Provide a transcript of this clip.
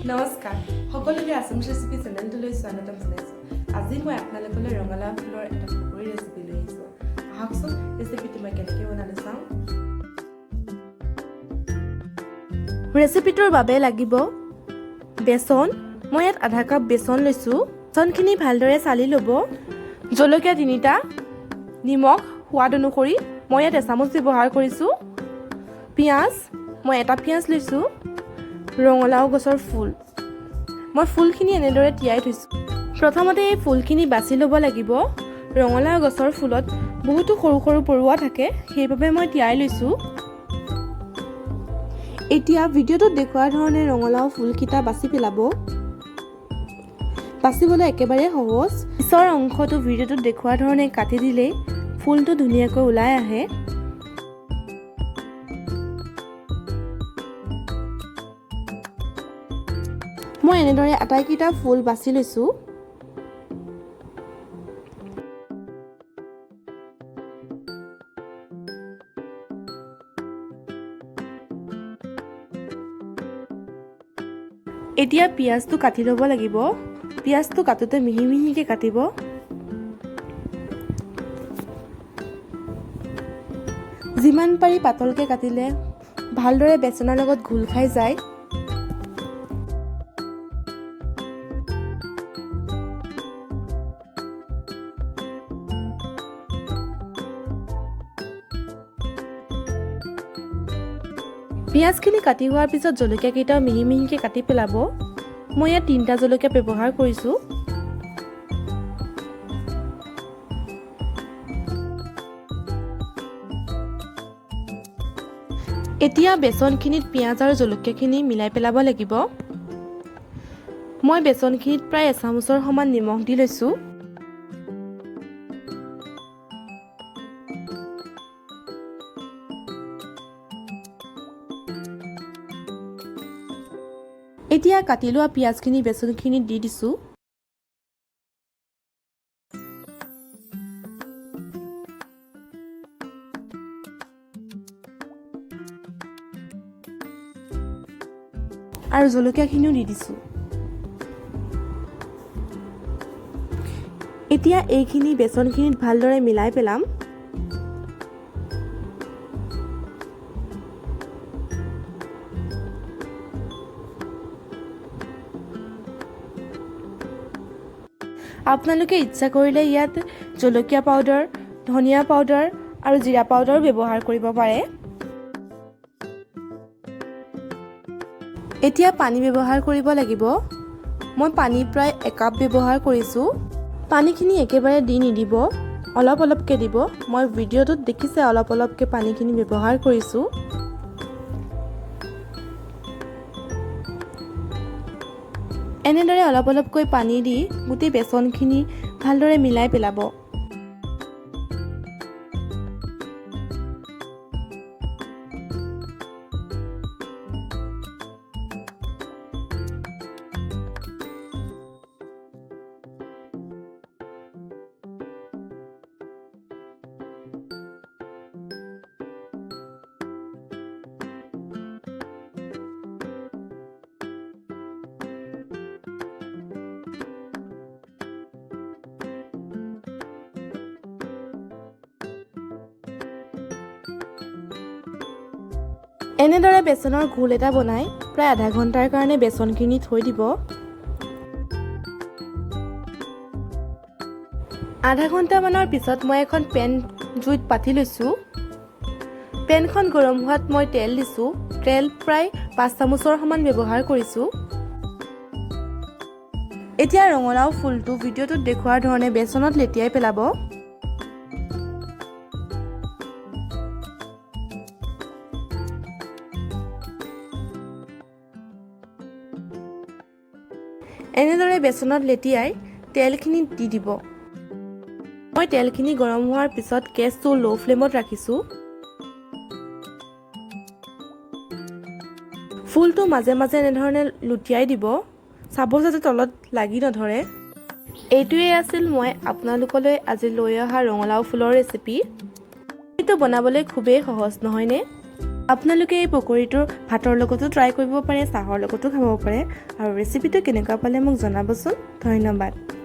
নমস্কাৰ, সকলোকে Assamese recipe চেনেলটোলৈ স্বাগতম জনাইছোঁ। আজি মই আপোনালোকলৈ ৰঙালাও ফুলৰ এটা পকৰি ৰেচিপি লৈ আহিছোঁ। আহকচোন, ৰেচিপিটো মই কেনেকৈ বনালোঁ চাওঁ। ৰেচিপিটোৰ বাবে লাগিব বেচন। মই ইয়াত আধা কাপ বেচন লৈছোঁ। বেচনখিনি ভালদৰে চালি ল'ব। জলকীয়া তিনিটা, নিমখ সোৱাদ অনুসৰি, মই ইয়াত এচামুচ ব্যৱহাৰ কৰিছোঁ। পিঁয়াজ, মই এটা পিঁয়াজ লৈছোঁ। ৰঙালাও গছৰ ফুল, মই ফুলখিনি এনেদৰে তিয়াই থৈছোঁ। প্ৰথমতে এই ফুলখিনি বাছি ল'ব লাগিব। ৰঙালাও গছৰ ফুলত বহুতো সৰু সৰু পৰুৱা থাকে, সেইবাবে মই তিয়াই লৈছোঁ। এতিয়া ভিডিঅ'টোত দেখুওৱা ধৰণে ৰঙালাও ফুলকেইটা বাছি পেলাব। বাচিবলৈ একেবাৰে সহজ। পিছৰ অংশটো ভিডিঅ'টোত দেখুওৱা ধৰণে কাটি দিলেই ফুলটো ধুনীয়াকৈ ওলাই আহে। মই এনেদৰে আটাইকেইটা ফুল বাছি লৈছোঁ। এতিয়া পিঁয়াজটো কাটি ল'ব লাগিব। পিঁয়াজটো কাটোতে মিহি মিহিকৈ কাটিব। যিমান পাৰি পাতলকৈ কাটিলে ভালদৰে বেচনৰ লগত ঘোল খাই যায়। পিঁয়াজখিনি কাটি হোৱাৰ পিছত জলকীয়াকেইটাও মিহি মিহিকৈ কাটি পেলাব। মই ইয়াত তিনিটা জলকীয়া ব্যৱহাৰ কৰিছোঁ। এতিয়া বেচনখিনিত পিঁয়াজ আৰু জলকীয়াখিনি মিলাই পেলাব লাগিব। মই বেচনখিনিত প্ৰায় এচামুচৰ সমান নিমখ দি লৈছোঁ। এতিয়া কাটি লোৱা পিঁয়াজখিনি বেচনখিনিত দি দিছোঁ। আৰু জলকীয়াখিনিও দি দিছোঁ। এতিয়া এইখিনি বেচনখিনিত ভালদৰে মিলাই পেলাম। আপোনালোকে ইচ্ছা কৰিলে ইয়াত জলকীয়া পাউডাৰ, ধনিয়া পাউডাৰ আৰু জিৰা পাউডাৰো ব্যৱহাৰ কৰিব পাৰে। এতিয়া পানী ব্যৱহাৰ কৰিব লাগিব। মই পানী প্ৰায় একাপ ব্যৱহাৰ কৰিছোঁ। পানীখিনি একেবাৰে দি নিদিব, অলপ অলপকৈ দিব। মই ভিডিঅ'টোত দেখিছে, অলপ অলপকৈ পানীখিনি ব্যৱহাৰ কৰিছোঁ। এনেদৰে অলপ অলপকৈ পানী দি গোটেই বেচনখিনি ভালদৰে মিলাই পেলাব। এনেদৰে বেচনৰ ঘোল এটা বনাই প্ৰায় আধা ঘণ্টাৰ কাৰণে বেচনখিনি থৈ দিব। আধা ঘণ্টামানৰ পিছত মই এখন পেন জুইত পাতি লৈছোঁ। পেনখন গৰম হোৱাত মই তেল দিছোঁ। তেল প্ৰায় 5 চামুচৰ সমান ব্যৱহাৰ কৰিছোঁ। এতিয়া ৰঙালাও ফুলটো ভিডিঅ'টোত দেখুওৱাৰ ধৰণে বেচনত লেটিয়াই পেলাব। এনেদৰে বেচনত লেটিয়াই তেলখিনি দি দিব। মই তেলখিনি গৰম হোৱাৰ পিছত গেছটো ল' ফ্লেমত ৰাখিছোঁ। ফুলটো মাজে মাজে এনেধৰণে লুটিয়াই দিব, চাব যাতে তলত লাগি নধৰে। এইটোৱেই আছিল মই আপোনালোকলৈ আজি লৈ অহা ৰঙালাও ফুলৰ ৰেচিপি। এইটো বনাবলৈ খুবেই সহজ, নহয়নে? আপোনালোকে এই পকৰীটো ভাতৰ লগতো ট্ৰাই কৰিব পাৰে, চাহৰ লগতো খাব পাৰে। আৰু ৰেচিপিটো কেনেকুৱা পালে মোক জনাবচোন। ধন্যবাদ।